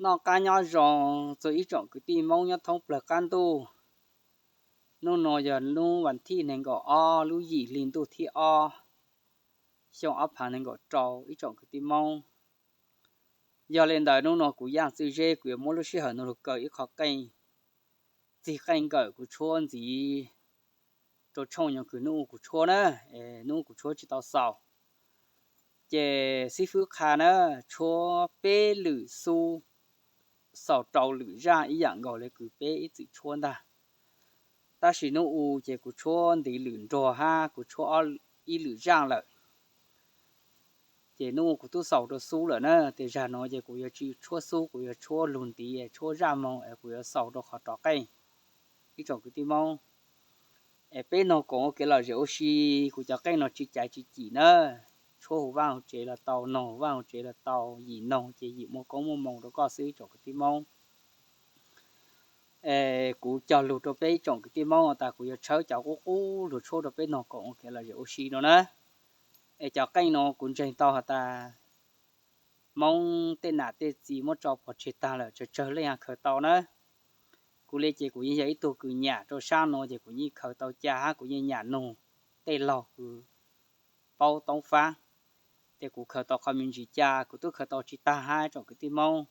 Noj qab nyob zoo txog ib tsoom kwv tij Hmoob nyob thoob plawg qab ntuj. Hnub no yog hnub vas thib nees nkaum ob lub yim hli ntuj thib ob, xyoo ob phav nees nkaum rau ib tsoom kwv tij Hmoob. Yog li ntawd hnub no kuv Yaj Txwj Zeb kuv yuav muab lub sij hawm no lug kaw ib qho qeej txig qeej nkawm kuv tshuab ntxiv rau tshooj nyuag kws hnub kuv tshuab na, hnub kuv tshuab tsis tau xaus. Ces xib fwb qha na, tshuab peb lwm xub, xaus rau lwm zaj ib yam nkaus li kws peb ib txwm tshuab ntag. Tab sis hnub u ces kuv tshuab ntiv lwm nruag hab kuv tshuab ib lwm zaj lawm. Ces hnub u kuv tub xaus rau xub lawm na, tes zag no ces kuv yuav tsis tshuab xub, kuv yuav tshuab lug ntiv, tshuab zaj moog es kuv yuav xaus rau qhov rov qeej ib tsoom kwv tij Hmoob. Es peb noog koom ua kev lom zem ua si, kuv cov qeej no tsis caiv tsis cim na, tshuab huv vaj huv tsev los tau, noog huv vaj huv tsev los tau, yim noog ces yim muaj koob muaj moo rau koj xwb ib tsoom kwv tij Hmoob. Es kuv cog lug rau peb ib tsoom kwv tij Hmoob tas kuv yuav tshawb cov qub qub lug tshuab rau peb noog koom ua kev lom zem ua si no na. Es cov qeej no kuv ntseeg tau has tas Hmoob tej nam tej txiv muab tso pov tseg tag lawm, tsawg tsawg leej ho khaws tau na. Kuv li ces kuv yeej yog ib tug kws nyam rau sab no ces kuv yeej khaws tau ca hab kuv yeej nyam nug tej laug kws paub toob fab, ces kuv khaws tau qhov me ntsis ca, kuv tub khaws tau tsis tag hab tsoom kwv tij Hmoob.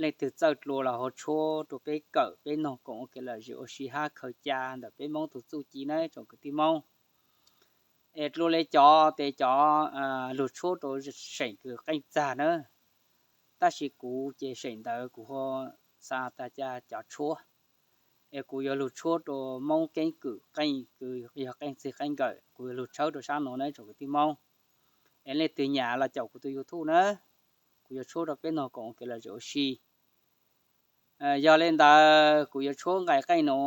Leej twg txawj dlua los ho tshuab rau peb kawm peb noog koom ua kev lom zem ua si hab khaws ca ntawm peb Hmoob tug txuj ci na tsoom kwv tij Hmoob. Es dlua li cov tes cov lug tshuab rau seem kws qeej txag na, tab sis kuv ces seem ntawd kuv ho xav tas ca cov tshuab, es kuv yuav lug tshuab rau Hmoob keeb kwm qeej kws yog qeej txig qeej nkawm, kuv yuav lug tshawb rau sab no na tsoom kwv tij Hmoob. Es leej twg nyam los caum kuv tus YouTube na, kuv yuav tshuab rau peb noog koom ua kev lom zem ua si. Yog li ntawd kuv yuav tshuab nqai qeej no,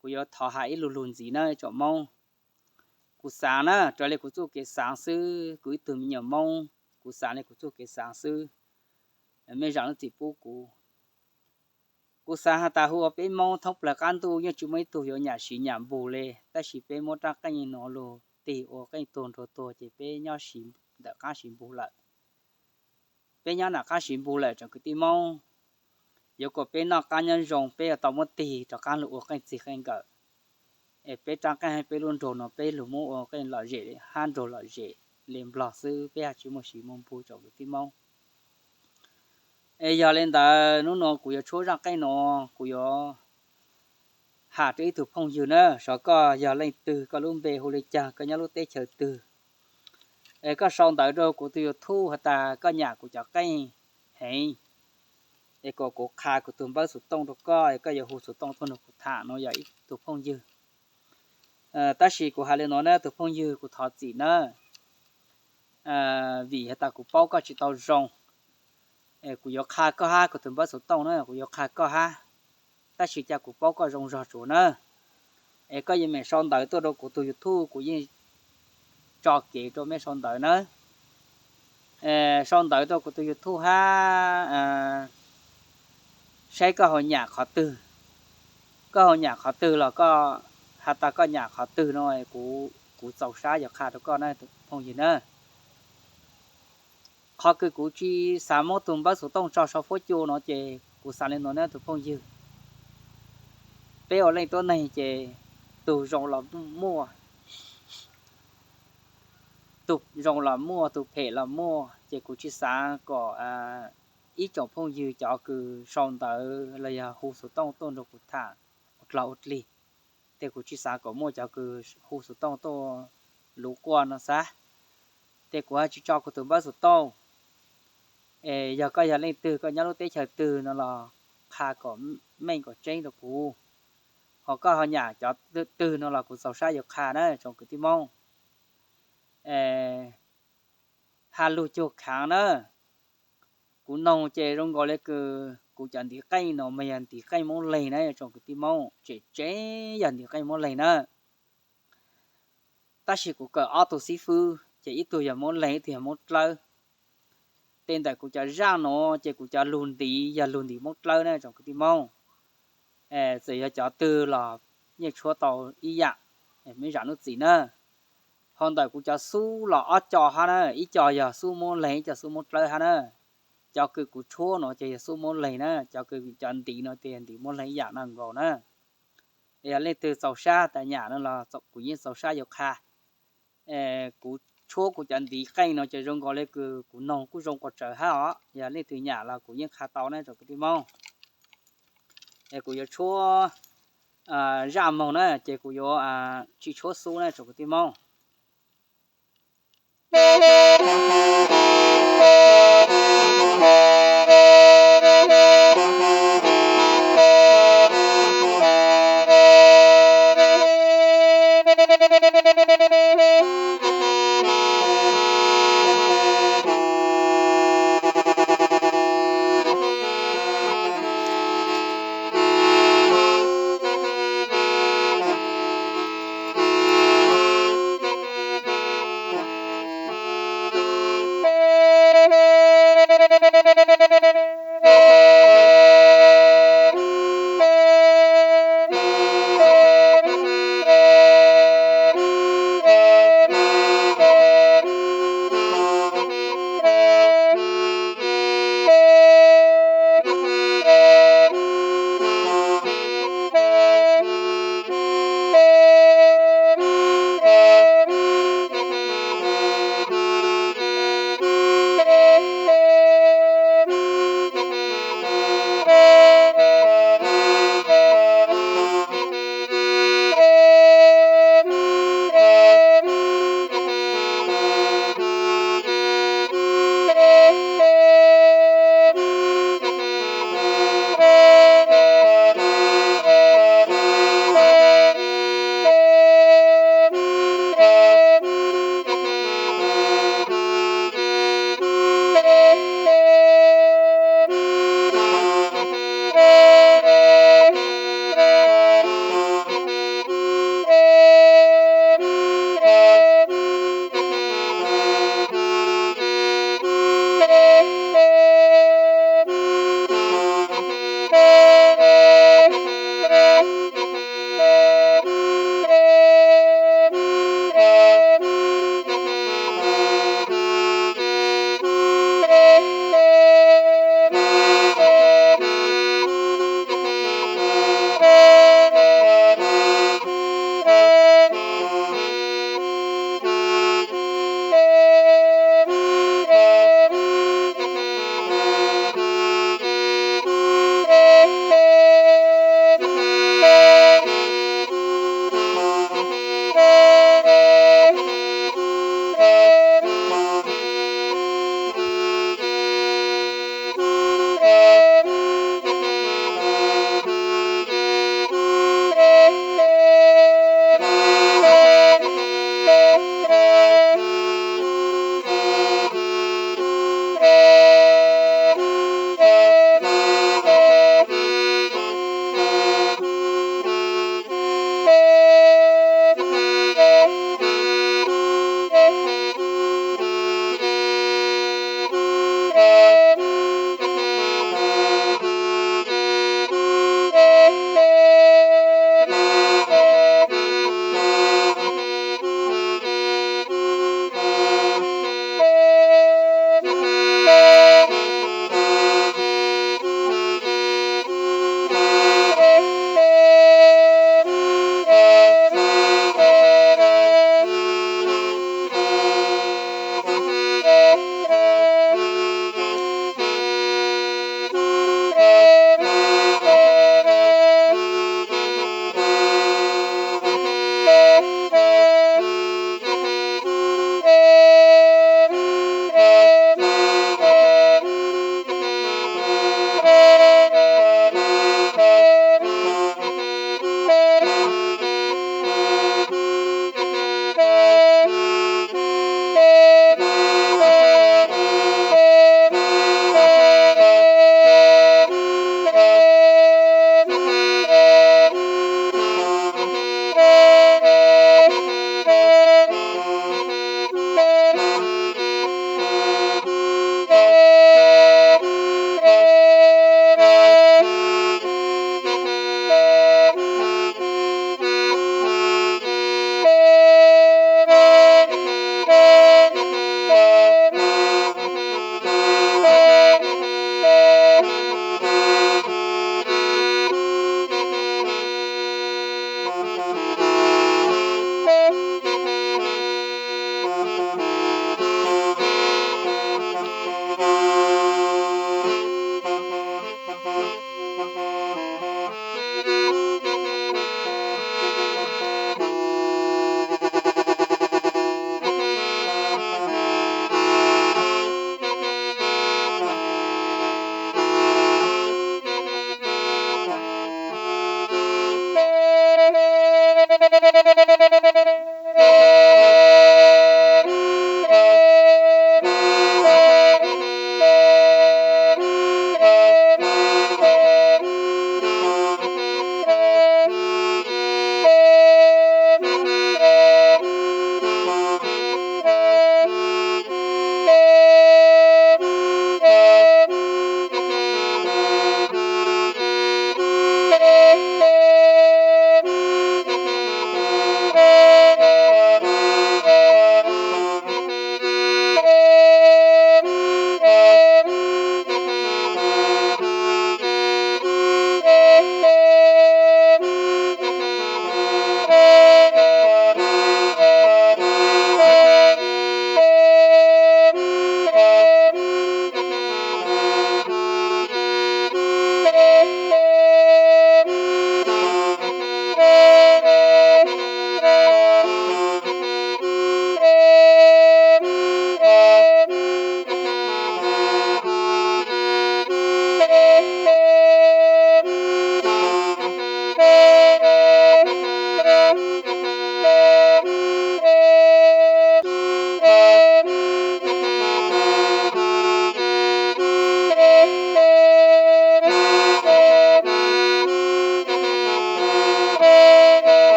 kuv yuav thov has ib lu lug ntxiv na tsoom Hmoob. Kuv xaav na, raws li kuv txuj kev xaav xwb, kuv ib tug me nyuam Hmoob, kuv xaav li kuv txuj kev xaav xwb, mej zam lub txim pub kuv. Kuv xaav has tas hu ua peb Hmoob thoob plawg qab ntuj yeej tsis muaj ib tug yuav nyam siv nyam npug li, tab sis peb muab rab qeej no lug tig ua qeej tuag nruag tuag ces peb nyob siv ntawm qab siv npug lawm. Peb nyob nram qab siv npug lawm tsoom kwv tij Hmoob. Yuav kom peb noj qab nyob zoo peb yuav tau muab tig rov qab lug ua qeej txig qeej nkawm, es peb rab qeej hab peb lub nruag no peb lug muab ua qeej lom zem hab nruag lom zem li Nplog xwb, peb hab tsis muaj siv muaj npug tsoom kwv tij Hmoob. Es yog li ntawd hnub no kuv yuav tshuab zaj qeej no, kuv yuav has rau ib tug phooj ywg na, xyov koj yog leej twg, koj lub npe hu li caag, koj nyob lub teb chaws twg. Es koj sau ntawv rau kuv tus YouTube has tas koj nyam kuv cov qeej heev, es kom kuv qha kuv tus npawb xov tooj rau koj, es koj yuav hu xov tooj tuaj nrug kuv tham no yog ib tug phooj ywg. Tab sis kuv has li no na tus phooj ywg, kuv thov txim na, vim has tas kuv paub koj tsis tau zoo. Kuv yuav qha koj hab kuv tus npawb xov tooj na, kuv yuav qha koj hab, tab sis cas kuv paub koj zoo zog tsuas na. Es koj yeej meem sau ntawv tuaj rau kuv tus YouTube, kuv yeej tso kev rau mej sau ntawv na. Sau ntawv rau kuv tus YouTube hab saib koj ho nyam qhov twg. Koj ho nyam qhov twg los koj has tas koj nyam qhov twg no, kuv txaus sab yuav qha rau koj na tus phooj ywg na. Qhov kws kuv tsis xav muab tus npawb xov tooj tso sau fuab cua no ces kuv xav li no na tus phooj ywg. Peb ua leej tuab neeg ces tug zoo los muaj, tug zoo los muaj, tug phem los muaj, ces kuv tsis xav kom ib tsoom phooj ywg cov kws sau ntawv los yog hu xov tooj tuaj nrug kuv tham ua dlog ua dlig, ces kuv tsis xav kom muaj cov kws hu xov tooj tuaj luv quaj no xav. Ces kuv ho tsis tso kuv tus npawb xov tooj. Es yog koj yog leej twg, koj nyob lub teb chaws twg no los qha kom meej kom tseeb rau kuv. Ho koj ho nyam cov twg no los kuv txaus sab yuav qha na tsoom kwv tij Hmoob. Ha lug cuag khaav na, kuv noog ces zoo nkaus li kws kuv cov ntiv qeej no mas yog ntiv qeej Moob Leeg na tsoom kwv tij Hmoob, tseem tseeb yog ntiv qeej Moob Leeg na. Tab sis kuv kawm ob tug xib fwb ces ib tug yog Moob Leeg ib tug yog Moob Dlawb. Tej ntawm kuv cov zaj no ces kuv cov lug ntiv yog lug ntiv Moob Dlawb na tsoom kwv tij Hmoob. Txawm yog cov twg los yeej tshuab tau ib yam, mej zam lub txim na. Ho ntawm kuv cov xub los ob co hab na, ib co yog xub Moob Leeg ib co xub Moob Dlawb hab na. Cov kws kuv tshuab no ces yog xub muab leeg na, cov kws cov ntiv no ces yog ntiv muab leeg ib yam no nkaus na. Yog leej twg txaus sab tas nyam no los kuv yeej txaus sab yuav qha. Kuv tshuab kuv cov ntiv qeej no ces zoo nkaus li kws kuv noog kuj zoo quas tsawv hab os. Yog leej twg nyam los kuv yeej qha tau na tsoom kwv tij Moob. Es kuv yuav tshuab zaj moog na, ces kuv yuav tsis tshuab xub na tsoom kwv tij Moob.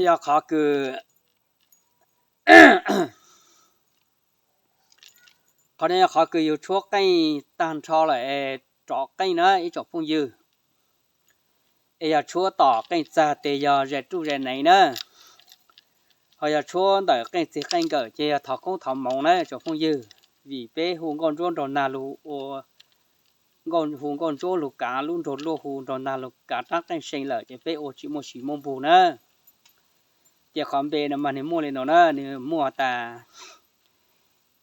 Yog qhov kws, qhov no yog qhov kws yus tshuab qeej tag nrho lawm es rov qeej na ib tsoom phooj ywg. Es yog tshuab tom qeej txag tes yog zais ruj zais neev na, ho yog tshuab ntawm qeej txig qeej nkawm ces yog thov koob thov moov na tsoom phooj ywg. Vim peb hu nkauj ntsuab nraug nag lug ua, nkauj hu nkauj ntsuab lug kav lub nraug luaj, hu nraug nag lug kav rab qeej see lawm ces peb ua tsis muaj sis muaj npug na. Ces qhov npe no mas nwg muaj li no na, nwg muaj tas: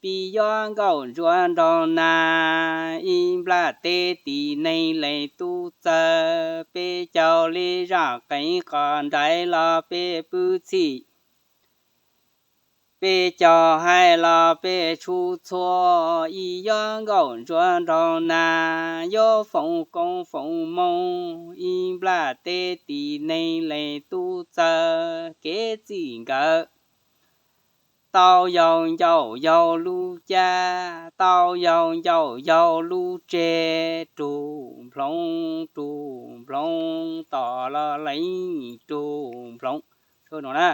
Pib yuav nkauj ntsuab nraug nag, ib nplaj teb tis neeg leej tub txawg, peb caug li zaaj qeev qos nraiv los peb pwb txhij, peb caug haib los peb tshub txhua, ib yuav nkauj ntsuab nraug nag, yuav foom koob foom moov, ib nplaj teb tis neeg leej tub txawg, kev txij nkawm tau yaug ncauj yaug lub caj, tau yaug ncauj yaug lub tseg, rug nploov rug nploov tom los leev rug nploov. Sub no na.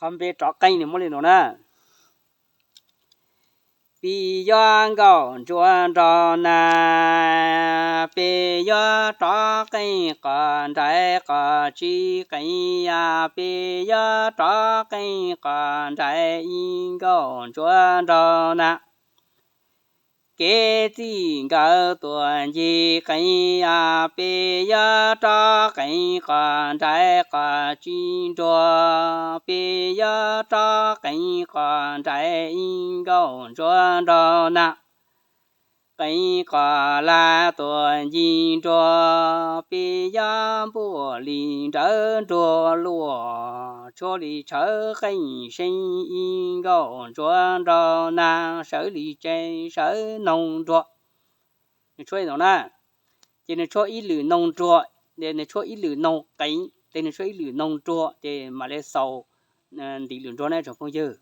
Qhov npe rov qeej nws muaj li no na. Pib yuav nkauj ntsuab nraug nag, peb yuav rov qeej qos nraiv qos tsib qeev ya, peb yuav rov qeej qos nraiv ib nkauj ntsuab nraug nag. Kev txij nkawm tuaj ncig qeev ya, peb yuav rov qeej qos nraiv qos tsib nruag, peb yuav rov qeej qos nraiv ib nkauj ntsuab nraug nag. Qeev qos lab tuaj ncig nruas, pib yab npuaj li nrawv nruas luaj, tshuab li tshawv qeej seeb ib nkauj ntsuav nrog nag, sawv li tsev sawv noog nruas. Nws tshuab li no na, ces nws tshuab ib lwm noog nruas, nws tshuab ib lwm noog qeev, ces nws tshuab ib lwm noog nruas, ces mam li xaus ntiv lwm nruas na tsoom phooj ywg.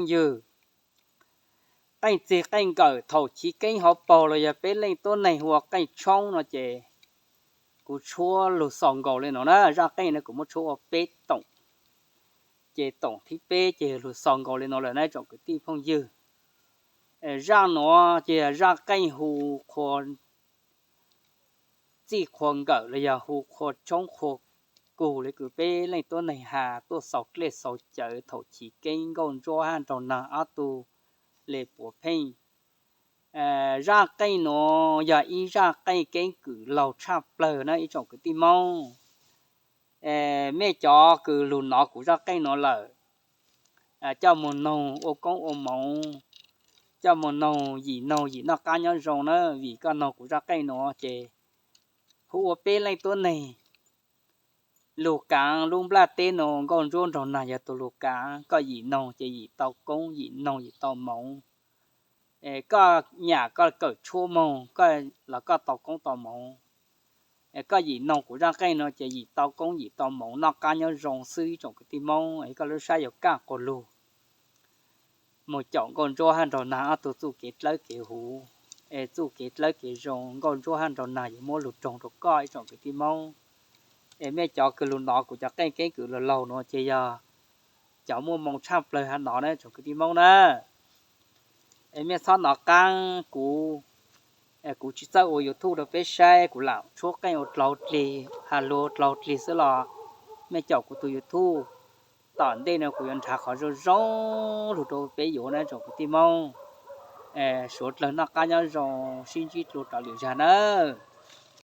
phooj ywg. Qeej txig qeej nkawm thaum chiv keeb hauv paug los yog peb leej tuab neeg hu ua qeej tshoob no ces kuv tshuab lug xaus nkaus li no na. Zaaj qeej no kuv muab tshuab ua peb toom, ces toom thib peb ces lug xaus nkaus li no lawm na tsoom kwv tij phooj ywg. Zaaj nuav ces yog zaaj qeej hu qhua txij qhua nkawm los yog hu qhua tshoob qhua kug li kws peb leej tuab neeg has tuaj xaus dlej xaus cawv thaum chiv keeb nkauj ntsuab hab nraug nag ob tug le puav pheej. Zaaj qeej nuav yog ib zaaj qeej keeb kwm laug tshaj plawg na ib tsoom kwv tij Moob. Mej cov kws lug nov kuv zaaj qeej nuav lawm, coj moog noog ua koob ua moov, coj moog noog yim noog yim noj qaab nyob zoo na, vim koj noog kuv zaaj qeej nuav ces hu ua peb leej tuab neeg lug kaav lub nplaj teb nuav nkauj ntsuab nraug nag yog tug lug kaav, koj yim noog ces yim tau koob yim noog yim tau moov. Koj nyam koj kawm tshuab moog los koj tau koob tau moov. Koj yim noog kuv zaaj qeej nuav ces yim tau koob yim tau moov noj qaab nyob zoo xwb ib tsoom kwv tij Moob, koj lub sab yuav kaj quas lug moog caum nkauj ntsuab hab nraug nag ob tug txuj kev dlawb kev huv, es txuj kev dlawb kev zoo nkauj ntsuab hab nraug nag yuav muab lug roog rau koj ib tsoom kwv tij Moob. Es mej cov kws lug nov kuv cov qeej keeb kwm laug laug nuav ces yog cov muaj moo tshaj plawg hab nov na tsoom kwv tij Moob na. Es mej txhob nov qaab kuv, kuv tsis txawj ua YouTube rau peb saib, kuv lam tshuab qeej ua dlaug dlig has lug dlaug dlig xwb los mej caum kuv tug YouTube, tom ntej no kuv yuav nrhav qhov zoo zoo lug rau peb yuav na tsoom kwv tij Moob. Suav dlawg noj qaab nyob zoo sib ntsib dlua rau lwm zag nawb.